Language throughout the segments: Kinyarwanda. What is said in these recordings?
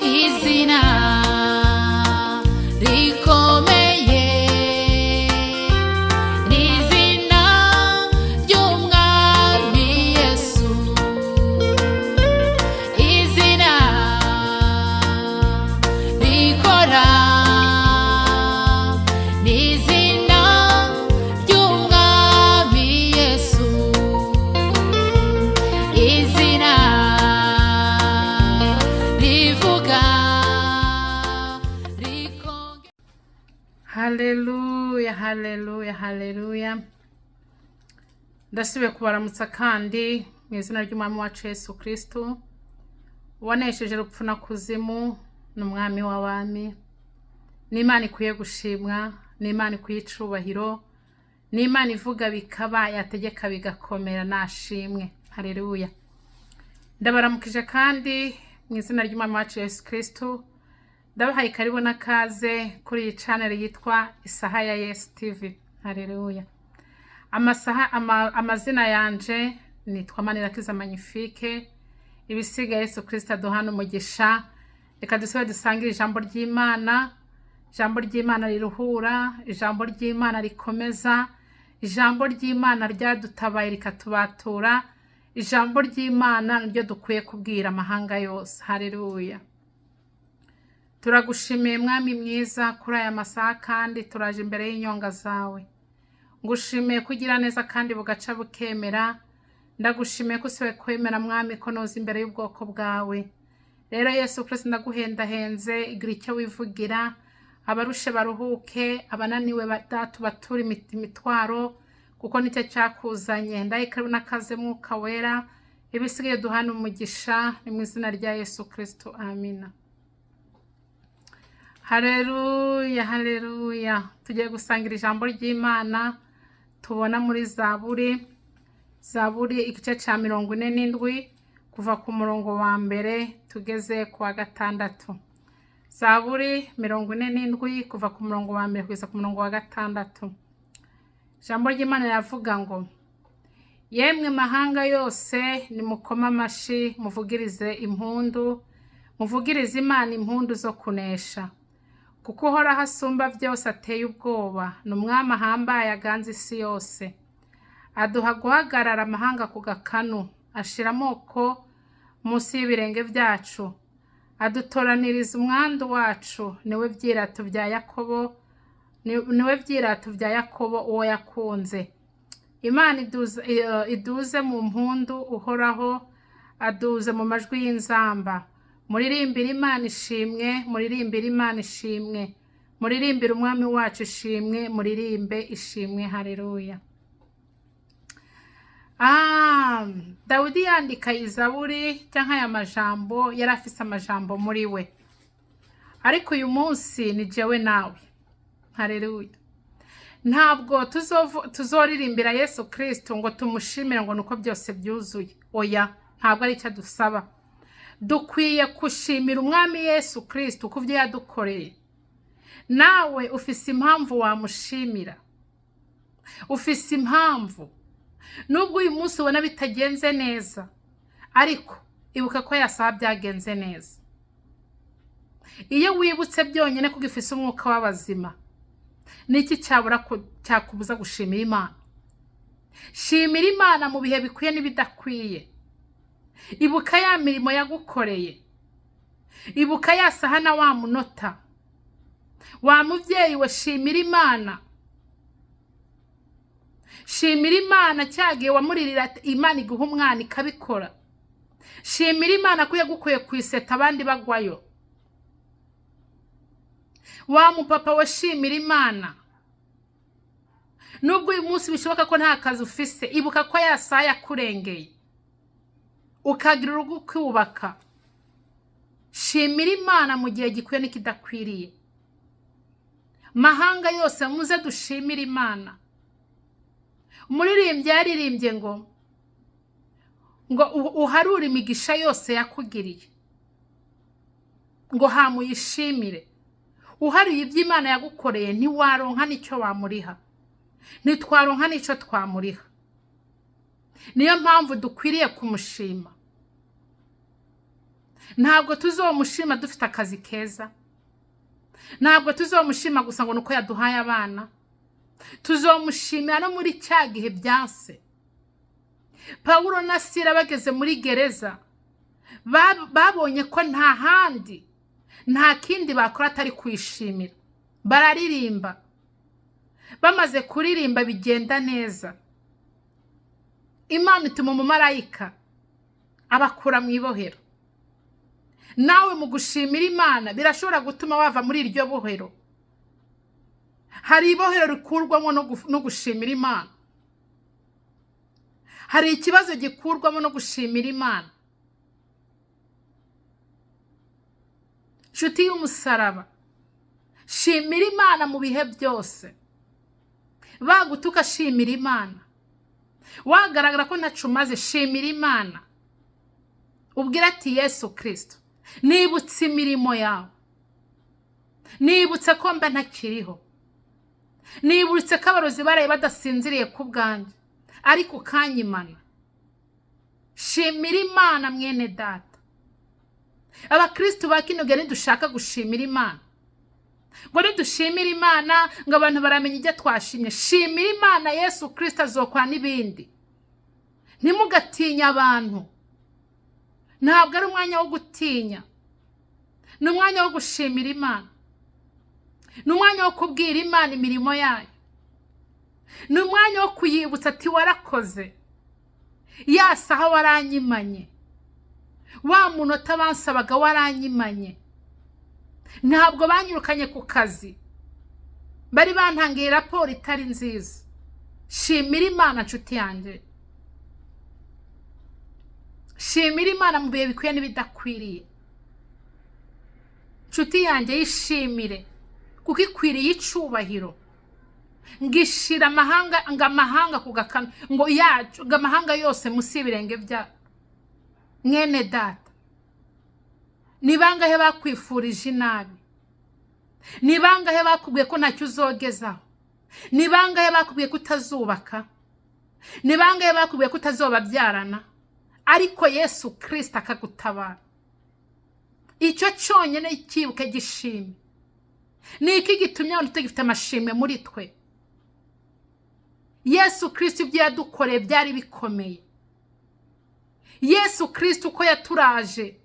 Izina rikomeye ni izina ry'Umwami Yesu, izina rikora, ni izina ry'Umwami Yesu, izina rivuga rikonge. Haleluya, haleluya, haleluya! Ndasubiye kubaramutsa kandi mu izina ry'Umwami wacu Yesu Kristu, wanesheje urupfu na kuzimu. Ni Umwami w'abami, ni Imana ikwiye gushimwa, ni Imana ikwiye icubahiro, ni Imana ivuga bikaba, yategeka bigakomera. Nashimwe, haleluya! Ndabaramukije kandi mu izina ry'Umwami wacu Yesu Kristu. Ndabahaye karibu n'akaze kuri iyi channel yitwa Isaha ya Yesu TV. Haleluya! Amasaha amazina yanje nitwa Manirakiza Magnifique. Ibisigaye Yesu Kristo aduhana umugisha. Reka dusabe dusangire ijambo ry'Imana, ijambo ry'Imana riruhura, ijambo ry'Imana rikomeza, ijambo ry'Imana ryadutabaye rikatubatura, ijambo ry'Imana niryo dukwiye kubwira amahanga yose. Haleluya! Turagushimiye, Mwami mwiza, kuri aya masaha, kandi turaje imbere y'inyonga zawe. Ngushimiye kugira neza kandi bugaca bukemera. Ndagushimiye ko usiwe kwemera, Mwami, ko noza imbere y'ubwoko bwawe. Rero Yesu Kristo, ndaguhendahenze, igira icyo wivugira, abarushe baruhuke, abananiwe Data bature imitwaro, kuko nicyo cyakuzanye. Ndahika n'akaze, Mwuka Wera. Ibisigaye duhana umugisha, ni mu izina rya Yesu Kristo, amina. Haleluya, haleluya! Tugiye gusangira ijambo ry'Imana tubona muri Zaburi, Zaburi igice cya 47, kuva ku murongo wa mbere tugeze ku wa gatandatu. Zaburi 47, kuva ku murongo wa mbere kugeza ku murongo wa gatandatu. Ijambo ry'Imana riravuga ngo: "Yemwe mahanga yose, nimukome amashi, muvugirize impundu, muvugirize Imana impundu zo kunesha. Kuko Uhoraho asumba byose, ateye ubwoba, ni Umwami ahambaye, aganza isi yose. Aduha guhagarara amahanga ku gakanu, ashira amoko munsi y'ibirenge byacu. Adutoraniriza umwandu wacu, niwe byirato bya Yakobo, niwe byirato bya Yakobo, uwo yakunze. Imana iduze mu mpundu, Uhoraho aduze mu majwi y'inzamba. Muririmbire Imana ishimwe, muririmbire Imana ishimwe, muririmbire Umwami wacu ishimwe, muririmbe ishimwe." Haleluya! Ah, Dawidi yandika izaburi cyangwa aya majambo, yari afise amajambo muri we, ariko uyu munsi ni jewe nawe. Haleluya! Ntabwo tuzoririmbira Yesu Kristo ngo tumushimire ngo nuko byose byuzuye. Oya, ntabwo ari icyo adusaba. Dukwiye gushimira Umwami Yesu Kristo ku byo yadukoreye. Nawe ufise impamvu wamushimira, ufise impamvu. Nubwo uyu munsi ubona bitagenze neza, ariko ibuka ko yasaha byagenze neza. Iyo wibutse byonyine ko ugifise umwuka w'abazima, niki cyabura cyakubuza gushimira Imana? Shimira Imana mu bihe bikwiye n'ibidakwiye. Ibuka ya mirimo yagukoreye, ibuka ya saha na wa munota. Wa mubyeyi we, shimira Imana, shimira Imana cyagihe wamuririra ati, "Imana iguha umwana," ikabikora. Shimira Imana ko yagukuye ku iseta abandi bagwayo. Wa mupapa we, shimira Imana. Nubwo uyu munsi bishoboka ko nta kazi ufise, ibuka ko ya saha yakurengeye ukagira urugo ukubaka. Shimira Imana mu gihe gikwiye n'ikidakwiriye. Mahanga yose, muze dushimire Imana. Umuririmbyi yaririmbye ngo uharure imigisha yose yakugiriye, ngo hamuyishimire. Uharuye ibyo Imana yagukoreye, ntiwaronka n'icyo wamuriha, ntitwaronka n'icyo twamuriha. Niyo mpamvu dukwiriye kumushima. Ntabwo tuzomushima dufite akazi keza, ntabwo tuzomushima gusa ngo ni uko yaduhaye abana. Tuzomushimira no muri cya gihe byanse. Pawulo na Sira bageze muri gereza, babonye ko nta handi, nta kindi bakora atari kwishimira. Bararirimba, bamaze kuririmba bigenda neza. Imana ituma umumarayika abakura mu ibohero. Nawe mu gushimira Imana birashobora gutuma wava muri iryo bohero. Hari ibohero rikurwamo no gushimira Imana. Hari ikibazo gikurwamo no gushimira Imana. Nshuti y'umusaraba, shimira Imana mu bihe byose. Bagutuka, shimira Imana. Wagaragara ko ntacu umaze, shimira Imana. Ubwira ati: "Yesu Kirisito, nibutse imirimo yawe, nibutse ko mba ntakiriho, nibutse ko abarozi baraye badasinziriye ku bwanjye, ariko ukanyimana." Shimira Imana, mwene data. Abakirisitu ba kino gihe ntidushaka gushimira Imana, ngo nidushimire Imana ngo abantu baramenya ibyo twashimye. Shimira Imana, Yesu Kirisito azokora n'ibindi. Ntimugatinye abantu. Ntabwo ari umwanya wo gutinya, ni umwanya wo gushimira Imana, ni umwanya wo kubwira Imana imirimo yayo, ni umwanya wo kuyibutsa ati: "Warakoze, ya saha waranyimanye, wa munota bansabaga waranyimanye. Ntabwo banyirukanye ku kazi, bari bantangiye raporo itari nziza." Shimira Imana, nshuti yanjye. Shimira Imana mu bihe bikwiye n'ibidakwiriye. Nshuti yanjye, yishimire kuko ikwiriye icubahiro. Ngo ishira amahanga, ngo amahanga ku gakanu ngo yacu, ngo amahanga yose munsi y'ibirenge bya. Mwene data, ni bangahe bakwifurije inabi? Ni bangahe bakubwiye ko ntacyo uzogezaho? Ni bangahe bakubwiye ko utazubaka? Ni bangahe bakubwiye ko utazobabyarana? Ariko Yesu Kirisita akagutabara. Icyo cyonyine cyibuke, gishime. Ni iki gitumye abantu tugifite amashimwe muri twe? Yesu Kirisita ibyo yadukoreye byari bikomeye. Yesu Kirisita uko yaturaje,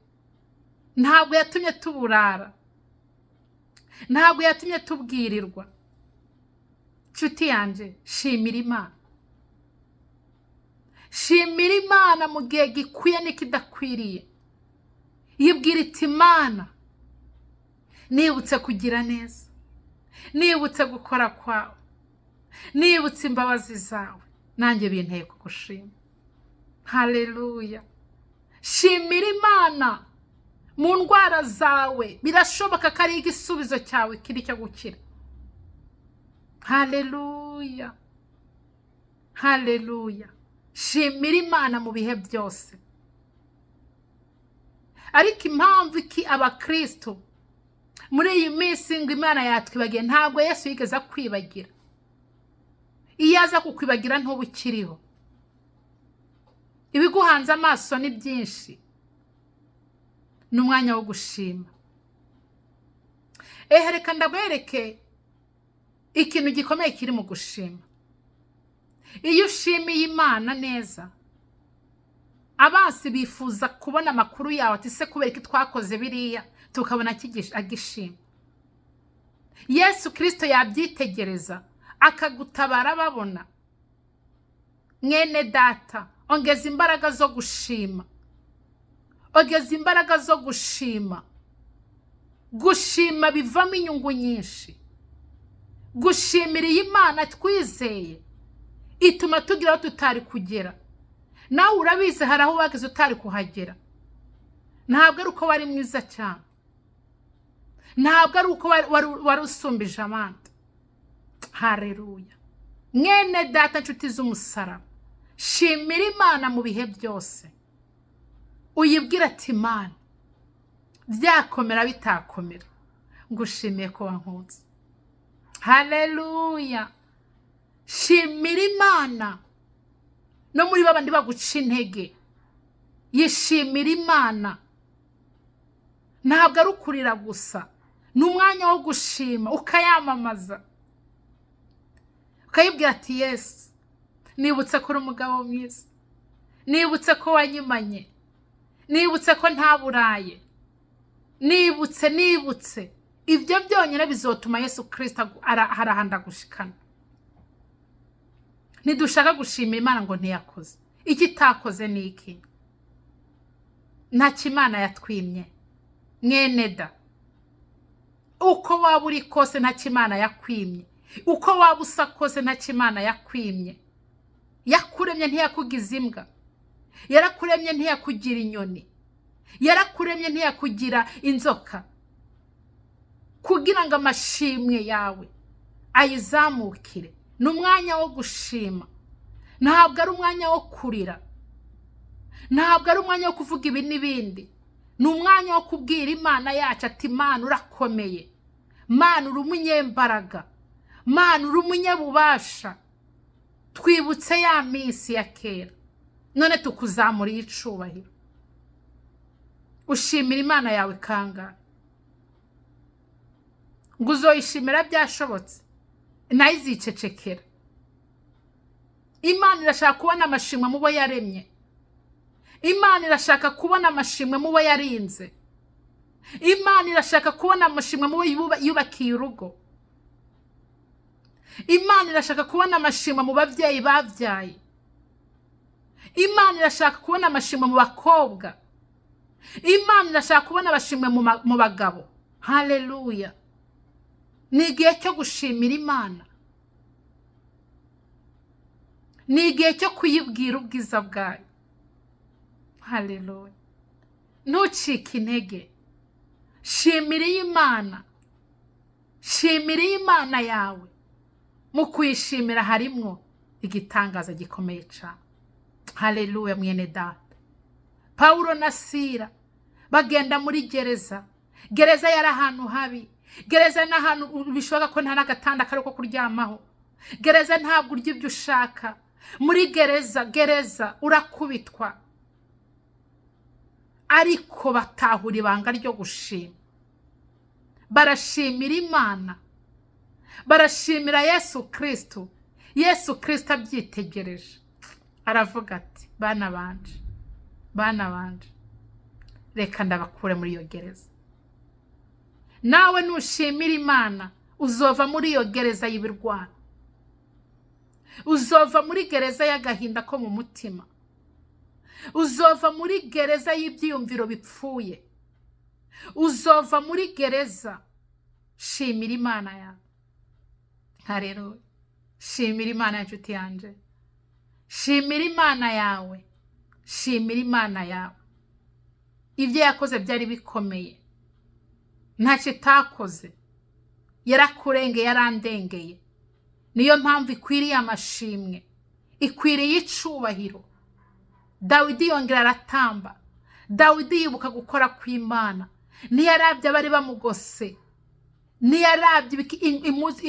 ntabwo yatumye tuburara, ntabwo yatumye tubwirirwa. Nshuti yanjye, shimira Imana. Shimira Imana mu gihe gikwiye n'ikidakwiriye. Yibwira iti: "Imana, nibutse kugira neza, nibutse gukora kwawe, nibutse imbabazi zawe, nanjye binteye kugushima." Haleluya! Shimira Imana mu ndwara zawe. Birashoboka ko ari igisubizo cyawe kiri cyo gukira. Haleluya, haleluya! Shimira Imana mu bihe byose. Ariko impamvu iki abakristo muri iyi minsi ngo Imana yatwibagiye? Ntabwo Yesu yigeze akwibagira. Iyo aza kukwibagira ntuba ukiriho. Ibiguhanze amaso ni byinshi, ni umwanya wo gushima. Ehe, reka ndagwereke ikintu gikomeye kiri mu gushima. Iyo ushimiye Imana neza, abansi bifuza kubona amakuru yawe, ati: "Se kubera ko twakoze biriya tukabona agishima?" Yesu Kirisito yabyitegereza akagutabara babona. Mwene data, ongeza imbaraga zo gushima, ongeza imbaraga zo gushima. Gushima bivamo inyungu nyinshi. Gushimira iyi Mana twizeye ituma tugira aho tutari kugera. Nawe urabizi, hari aho wageze utari kuhagera. Ntabwo ari uko wari mwiza cyane, ntabwo ari uko wari usumbije abandi. Hareruya! Mwene data, nshuti z'umusaraba, shimira Imana mu bihe byose. Uyibwira ati: "Imana, byakomera bitakomera, ngushimiye ko wankunze." Hareruya! Shimira Imana no muri babandi baguca intege. Yishimira Imana. Ntabwo ari ukurira gusa, ni umwanya wo gushima, ukayamamaza, ukayibwira ati: "Yesu, nibutse ko uri umugabo mwiza, nibutse ko wanyimanye, nibutse ko ntaburaye, nibutse, nibutse." Ibyo byonyine bizotuma Yesu Kirisito harahanda gushikana. Ntidushaka gushima Imana ngo ntiyakoze. Icyo itakoze ni iki? Ntacyo Imana yatwimye, mwene da. Uko waba uri kose, ntacyo Imana yakwimye. Uko waba usa kose, ntacyo Imana yakwimye. Yakuremye ntiyakugiza imbwa, yarakuremye ntiyakugira inyoni, yarakuremye ntiyakugira inzoka. Kugira ngo amashimwe yawe ayizamukire, ni umwanya wo gushima, ntabwo ari umwanya wo kurira, ntabwo ari umwanya wo kuvuga ibi n'ibindi. Ni umwanya wo kubwira Imana yacu ati: "Mana, urakomeye. Mana, uri umunyembaraga. Mana, uri umunyabubasha. Twibutse ya minsi ya kera, none tukuzamuriye icubahiro." Ushimira Imana yawe kangahe? Ngo uzoyishimira byashobotse, nayo izicecekera. Imana irashaka kubona amashimwe mu bo yaremye. Imana irashaka kubona amashimwe mu bo yarinze. Imana irashaka kubona amashimwe mu bo yubakiye urugo. Imana irashaka kubona amashimwe mu babyeyi babyaye. Imana irashaka kubona amashimwe mu bakobwa. Imana irashaka kubona amashimwe mu bagabo. Haleluya! Ni igihe cyo gushimira Imana, ni igihe cyo kuyibwira ubwiza bwayo. Haleluya! Ntucike intege. Shimira Imana, shimira Imana yawe. Mu kuyishimira harimwo igitangaza gikomeye cyane. Haleluya! Mwene data, Pawulo na Sira bagenda muri gereza. Gereza yari ahantu habi. Gereza ni ahantu bishoboka ko nta n'agatanda kari ko kuryamaho. Gereza ntabwo urya ibyo ushaka. Muri gereza, gereza urakubitwa. Ariko batahura ibanga ryo gushima, barashimira Imana, barashimira Yesu Kirisitu. Yesu Kirisito abyitegereje aravuga ati: "Bana banje, bana banje, reka ndabakure muri iyo gereza." Nawe nushimira Imana, uzova muri iyo gereza y'ibirwara, uzova muri gereza y'agahinda ko mu mutima, uzova muri gereza y'ibyiyumviro bipfuye, uzova muri gereza. Shimira Imana yawe. Rero shimira Imana ya nshuti yanjye, shimira Imana yawe, shimira Imana yawe. Ibyo yakoze byari bikomeye, ntacyo itakoze. Yarakurengeye, yarandengeye. Niyo mpamvu ikwiriye amashimwe, ikwiriye icubahiro. Dawidi yongera aratamba. Dawidi yibuka gukora kw'Imana. Ntiyarabye abari bamugose, ntiyarabye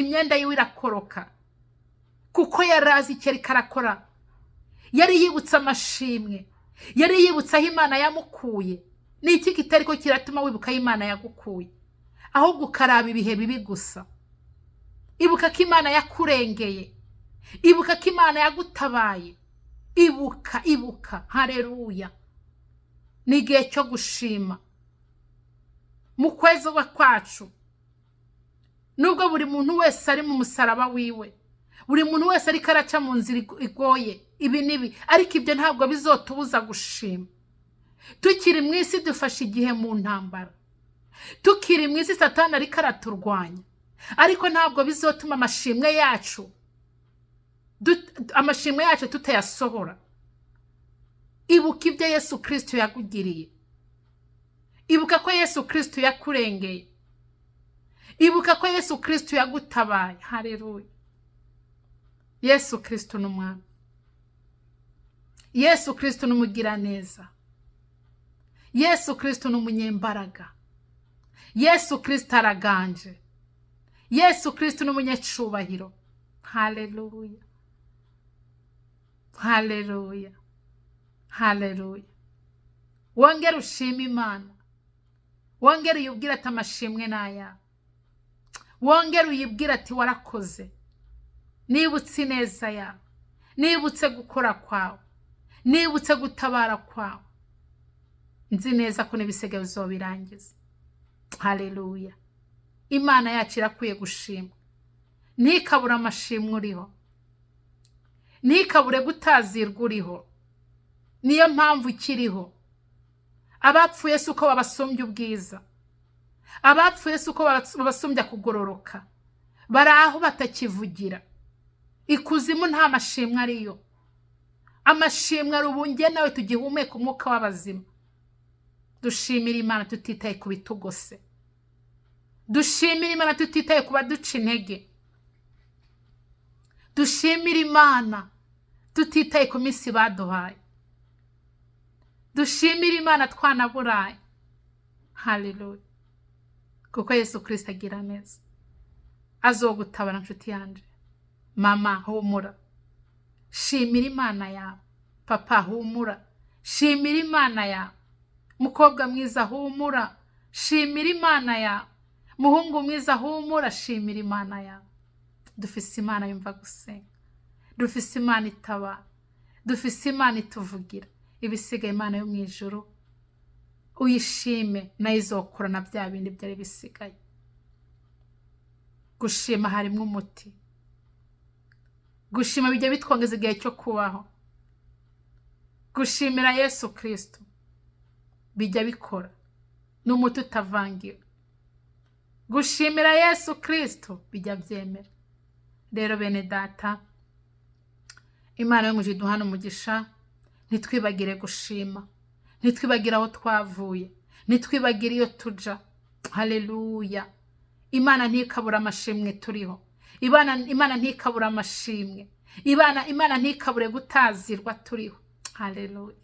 imyenda yiwe irakoroka, kuko yari azi icyo ariko arakora. Yari yibutse amashimwe, yari yibutse aho Imana yamukuye. Ni iki kitari ko kiratuma wibuka aho Imana yagukuye, ahubwo ukaraba ibihe bibi gusa? Ibuka ko Imana yakurengeye, ibuka ko Imana yagutabaye, ibuka, ibuka. Hareruya! Ni igihe cyo gushima mu kwezi kwacu. Nubwo buri muntu wese ari mu musaraba wiwe, buri muntu wese ariko araca mu nzira igoye, ibi n'ibi, ariko ibyo ntabwo bizotubuza gushima. Tukiri mu isi dufashe igihe mu ntambara, tukiri mu isi Satani ariko araturwanya, ariko ntabwo bizotuma amashimwe yacu tutayasohora. Ibuka ibyo Yesu Kirisito yakugiriye, ibuka ko Yesu Kirisito yakurengeye, ibuka ko Yesu Kirisito yagutabaye. Hareruya! Yesu Kirisito ni Umwami, Yesu Kirisito ni umugiraneza, Yesu Kirisito ni umunyembaraga, Yesu Kirisito araganje, Yesu Kirisito ni umunyacubahiro. Haleluya, haleluya, haleluya! Wongere ushime Imana. Wongere uyibwire ati amashimwe ni ayawe. Wongere uyibwire ati warakoze, nibutse ineza yawe, nibutse gukora kwawe, nibutse gutabara kwawe, nzi neza ko n'ibisigaye uzobirangiza. Haleluya! Imana yacu irakwiye gushimwa. Ntikabure amashimwe uriho, ntikabure gutazirwa uriho. Niyo mpamvu ikiriho. Abapfuye si uko babasumbya ubwiza, abapfuye si uko babasumbya kugororoka, bari aho batakivugira. Ikuzimu nta mashimwe ariyo. Amashimwe ari ubu njye nawe tugihumeka umwuka w'abazima. Dushimira Imana tutitaye ku bitugose, dushimira Imana tutitaye ku baduca intege, dushimira Imana tutitaye ku minsi baduhaye, dushimira Imana twanaburaye. Haleluya! Kuko Yesu Kirisito agira neza, azogutabara. Nshuti yanje, mama, humura, shimira Imana yawe. Papa, humura, shimira Imana yawe. Mukobwa mwiza, humura, shimira Imana yawe. Muhungu mwiza, humura, shimira Imana yawe. Dufise Imana yumva gusenga, dufise Imana itabara, dufise Imana ituvugira. Ibisigaye, Imana yo mu ijuru uyishime, nayo izokora na bya bindi byari bisigaye. Gushima harimo umuti. Gushima bijya bitwongeza igihe cyo kubaho. Gushimira Yesu Kirisito bijya bikora, ni umuti utavangiwe. Gushimira Yesu Kirisito bijya byemera. Rero bene data, Imana yo mu ijuru iduhane umugisha. Ntitwibagire gushima, ntitwibagire aho twavuye, ntitwibagire iyo tuja. Haleluya! Imana ntikabura amashimwe turiho. Imana ntikabura amashimwe. Imana ntikabure gutazirwa turiho. Haleluya!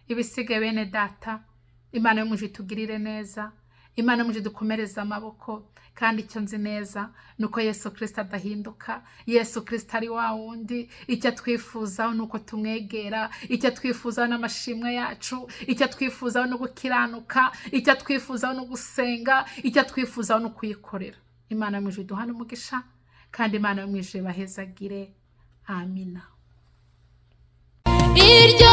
Ibisigaye, bene data, Imana yo mu ijuru itugirire neza, Imana yo mu ijuru dukomereze amaboko. Kandi icyo nzi neza ni uko Yesu Kirisito adahinduka. Yesu Kirisito ari wa wundi. Icyo atwifuzaho ni uko tumwegera, icyo atwifuzaho ni amashimwe yacu, icyo atwifuzaho ni ugukiranuka, icyo atwifuzaho ni ugusenga, icyo atwifuzaho ni ukuyikorera. Imana yo mu ijuru iduhane umugisha, kandi Imana yo mu ijuru ibahezagire. Amina. Iryo